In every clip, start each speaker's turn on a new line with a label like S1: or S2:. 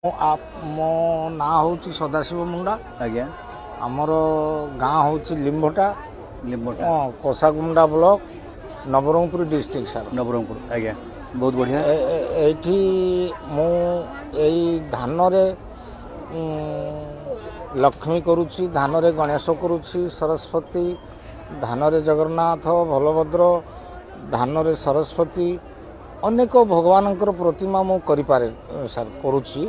S1: ମୋ ନାଁ ହେଉଛି ସଦାଶିବ ମୁଣ୍ଡା। ଆମର ଗାଁ ହେଉଛି ଲିମ୍ବଟା।
S2: ଲିମ୍ବଟା।
S1: ହଁ, Kosagumuda block, Nabarangpur district sir.
S2: Nabarangpur ଆଜ୍ଞା, ବହୁତ ବଢ଼ିଆ।
S1: ଏଇଠି ମୁଁ ଏଇ ଧାନରେ ଲକ୍ଷ୍ମୀ କରୁଛି, ଧାନରେ ଗଣେଶ କରୁଛି, ସରସ୍ୱତୀ, ଧାନରେ ଜଗନ୍ନାଥ, ବଳଭଦ୍ର, ଧାନରେ ସରସ୍ୱତୀ, ଅନେକ ଭଗବାନଙ୍କର ପ୍ରତିମା ମୁଁ କରିପାରେ ସାର୍, କରୁଛି।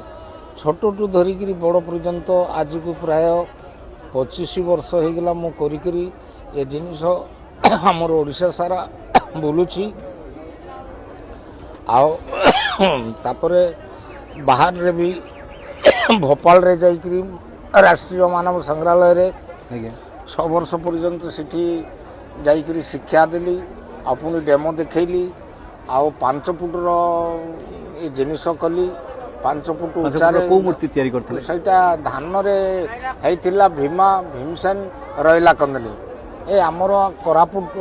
S1: ଛୋଟଠୁ ଧରିକିରି ବଡ଼ ପର୍ଯ୍ୟନ୍ତ ଆଜିକୁ ପ୍ରାୟ 25 ବର୍ଷ ହେଇଗଲା ମୁଁ କରିକିରି। ଏ ଜିନିଷ ଆମର ଓଡ଼ିଶା ସାରା ବୁଲୁଛି ଆଉ ତାପରେ ବାହାରରେ ବି, ଭୋପାଳରେ ଯାଇକିରି ରାଷ୍ଟ୍ରୀୟ ମାନବ ସଂଗ୍ରହାଳୟରେ 6 ବର୍ଷ ପର୍ଯ୍ୟନ୍ତ ସେଠି ଯାଇକିରି ଶିକ୍ଷା ଦେଲି ଆଉ ପୁଣି ଡେମୋ ଦେଖେଇଲି। ଆଉ 5 ଫୁଟର ଏ ଜିନିଷ କଲି, 5 ଫୁଟ
S2: 5
S1: ଉଚ୍ଚାରେ।
S2: ଫୁଟର କୋଉ ମୂର୍ତ୍ତି ତିଆରି କରିଥିଲେ?
S1: ସେଇଟା ଧାନରେ ହେଇଥିଲା, ଭୀମା, ଭୀମସେନ, ରହିଲା କନ୍ଦଲି। ଏ ଆମର କୋରାପୁଟ,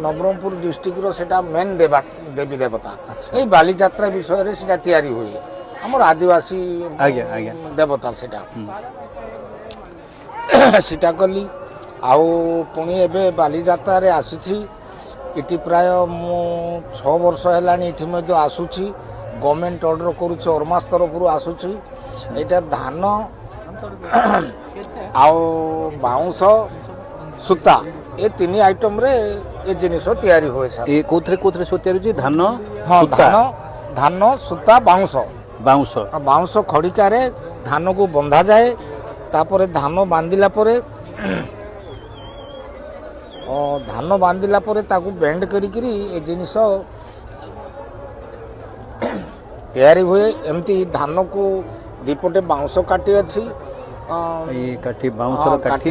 S1: ନବରଙ୍ଗପୁର ଡିଷ୍ଟ୍ରିକ୍ଟର ସେଇଟା ମେନ୍ ଦେବା ଦେବୀ ଦେବତା। ଏଇ ବାଲିଯାତ୍ରା ବିଷୟରେ ସେଇଟା ତିଆରି ହୁଏ, ଆମର ଆଦିବାସୀ
S2: ଆଜ୍ଞା ଆଜ୍ଞା
S1: ଦେବତା ସେଇଟା। ସେଇଟା କଲି ଆଉ ପୁଣି ଏବେ ବାଲିଯାତ୍ରାରେ ଆସିଛି। ଏଠି ପ୍ରାୟ ମୁଁ 6 ବର୍ଷ ହେଲାଣି ଏଠି ମଧ୍ୟ ଆସୁଛି। ଗଭର୍ଣ୍ଣମେଣ୍ଟ ଅର୍ଡ଼ର କରୁଛି, ଓରମାସ ତରଫରୁ ଆସୁଛି। ଏଇଟା ଧାନ ଆଉ ବାଉଁଶ, ସୂତା, ଏ ତିନି ଆଇଟମରେ ଏ ଜିନିଷ ତିଆରି ହୁଏ ସାର୍।
S2: ଏ କୋଉଥିରେ କୋଉଥିରେ ସବୁ ତିଆରି ହେଉଛି? ଧାନ,
S1: ହଁ।
S2: ସୂତା?
S1: ଧାନ, ଧାନ, ସୂତା, ବାଉଁଶ।
S2: ବାଉଁଶ।
S1: ଆଉ ବାଉଁଶ ଖଡ଼ିକାରେ ଧାନକୁ ବନ୍ଧାଯାଏ। ତାପରେ ଧାନ ବାନ୍ଧିଲା ପରେ ତାକୁ ବେଣ୍ଡ କରିକିରି ଏ ଜିନିଷ ତିଆରି ହୁଏ। ଏମିତି ଧାନକୁ ଦୁଇପଟେ ବାଉଁଶ କାଠି ଅଛି।
S2: ଏଇ କାଠି, ବାଉଁଶର
S1: ହଁ,
S2: କାଠି।
S1: କାଠି,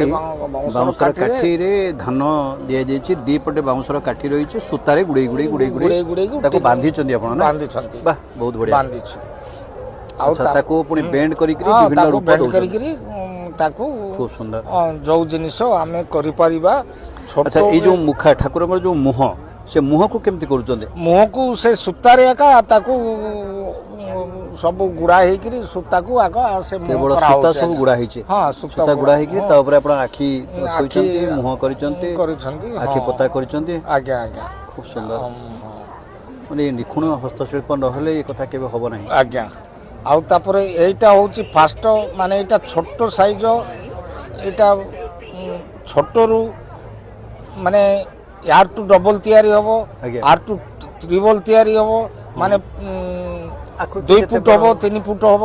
S1: ବାଉଁଶର
S2: ବାଉଁଶର
S1: କାଠିରେ
S2: କାଠିରେ ଧାନ ଦିଆଯାଇଛି, ଦି ପଟେ ବାଉଁଶର କାଠି ରହିଛି, ସୂତାରେ ଗୁଡେଇ ଗୁଡେଇ ଗୁଡେଇ
S1: ଗୁଡେଇ
S2: ଗୁଡେଇ
S1: ଗୁଡେଇକି
S2: ତାକୁ ବାନ୍ଧିଛନ୍ତି ଆପଣ ନା?
S1: ବାନ୍ଧିଛନ୍ତି।
S2: ବାহ, ବହୁତ ବଢିଆ।
S1: ବାନ୍ଧିଛୁ ଆଉ
S2: ତାକୁ ପୁଣି ବେଣ୍ଡ କରିକିରି ବିଭିନ୍ନ
S1: ତାକୁ
S2: ରୂପ
S1: ବେଣ୍ଡ
S2: ଦଉଛନ୍ତି।
S1: କରିକିରି ତାକୁ
S2: ଖୁବ ସୁନ୍ଦର।
S1: ଯୋଉ ଜିନିଷ ଆମେ କରିପାରିବା ଛୋଟ।
S2: ଆଚ୍ଛା, ଏଇ ଯୋଉ ମୁଖା, ଠାକୁରଙ୍କର ଯୋଉ ମୁହଁ, ସେ ମୁହଁକୁ କେମିତି କରୁଛନ୍ତି?
S1: ମୁହଁକୁ ସେ ସୂତାରେ ଏକା ତାକୁ ସବୁ ଗୁଡା ହେଇକିରି ସୂତାକୁ ଆଗ ସେ ମୁହଁ
S2: କେବଳ
S1: କରାହଉଛି
S2: ସୂତା ସବୁ
S1: ଆଜ୍ଞା।
S2: ଗୁଡା ହେଇଛି?
S1: ହଁ, ସୂତା।
S2: ସୂତା ଗୁଡା ହେଇକି ତା ଉପରେ ଆପଣ ଆଖି
S1: ଆଖି
S2: ଥୋଇଛନ୍ତି, ମୁହଁ କରିଛନ୍ତି।
S1: କରିଛନ୍ତି।
S2: ଆଖି ପତା କରିଛନ୍ତି।
S1: ଆଜ୍ଞା ଆଜ୍ଞା
S2: ଖୁବ ସୁନ୍ଦର।
S1: ହଁ।
S2: ମାନେ ଏ ନିଖୁଣ ହସ୍ତଶିଳ୍ପ ନହେଲେ ଏ କଥା କେବେ ହବ ନାହିଁ।
S1: ଆଜ୍ଞା, ଆଉ ତାପରେ ଏଇଟା ହେଉଛି ଫାଷ୍ଟ, ମାନେ ଏଇଟା ଛୋଟ ସାଇଜ। ଏଇଟା ଛୋଟରୁ ମାନେ ୟାର ଟୁ ଡବଲ ତିଆରି ହବ। ଆର ଟୁ ଟ୍ରିବଲ ତିଆରି ହବ, ମାନେ
S2: ଆକୃତି
S1: 2
S2: ଯେତେ
S1: ଫୁଟ
S2: ବଡ଼
S1: ହବ, 3 ଫୁଟ ହବ।